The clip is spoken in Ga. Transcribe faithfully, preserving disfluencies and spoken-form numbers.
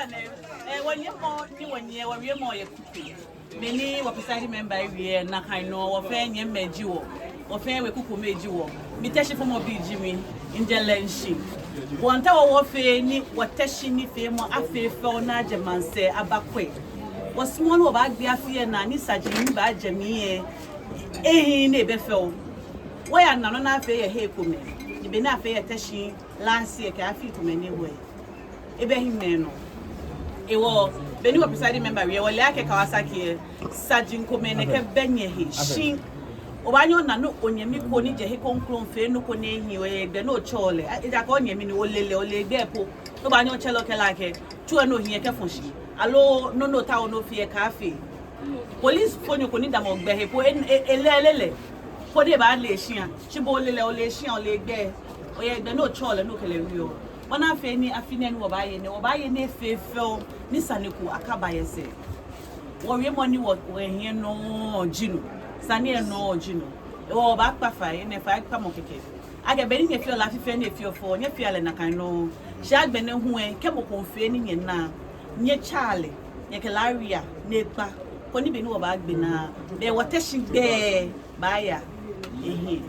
Eh, wɔnyɛmimɛi ni wɔnyiɛ, wɔwiemɔ yɛ kuku. Beni wɔ presiding member wie nakai nɔŋŋ, wɔ fɛɛ nyɛmimɛi ji wɔ, wɔ fɛɛ weku kome ji wɔ. Mi Teshie fɔmɔbi ji mi, mijɛ Lɛnshi. Wɔmiitao wɔfee ni wɔ Teshie nifeemɔ afee fɛo ni ajɛ maŋsɛɛ abakwɛ. Wɔsumɔɔɔ ni wɔbaagbe afi lɛ naa ni saji ni baajɛ mli lɛ, ehiii ni ebɛ fɛo. Wɔyana nɔ ni afee yɛ hei komɛi, ni bɔ ni afee yɛ Teshie last year kɛ afii komɛi ni ewɔ lɛ, ebɛ hiŋmɛi nɔ. Hewɔ, beni wɔ presiding member wie, wɔle akɛ Kawasaki lɛ, saji komɛi nɛkɛ bɛ nyɛhe. Shi obaanyɛ ona ni onyɛmi ko ni jɛ he kroko fee nɔ ko ni ehiii, ogbɛ ni otsɛɔ lɛ. Ejaakɛ onyɛmi ni, ole lɛ, ole egbɛi po. Obaanyɛ otsɛ lɛ okɛɛ lɛ akɛ, tsu lɛ ni ohiɛ kɛfɔ shi, aloo nɔ ni otaoɔ ni ofee lɛ kaafee. Policefonyo ko ni damɔ gbɛ he po, e- e- ele ele lɛ, koni ebaale eshia. Shi bo ole lɛ, ole eshia, ole egbɛi. Oyɛ gbɛ ni otsɛɔ lɛ ni okɛ lɛ wieɔ. Bɔ ni afee ni afi nɛɛ ni wɔbaaye nɛɛ, wɔbaaye ni efee fɛo, ni sane ko akaba yɛ sɛɛ. Wɔwiemɔ ni wɔ- wɔhiɛ nɔŋŋ ji no. Sane lɛ nɔŋŋ ji no. Hewɔ wɔbaakpa fai, enɛ faikpamɔ kɛkɛ. Akɛ beni nyɛfeɔ lɛ afi fɛɛ ni efeɔ fɛo, nyɛfea lɛ nakai nɔŋŋ. Shi agbɛnɛ hu lɛ, kɛ mɔ ko fee ni nyɛna, nyɛtsaa lɛ, nyɛkɛ lɛ awia ni ekpa, koni beni wɔbaagbe naa, bɛ wɔ Teshie gbɛi baaya ehiɛ.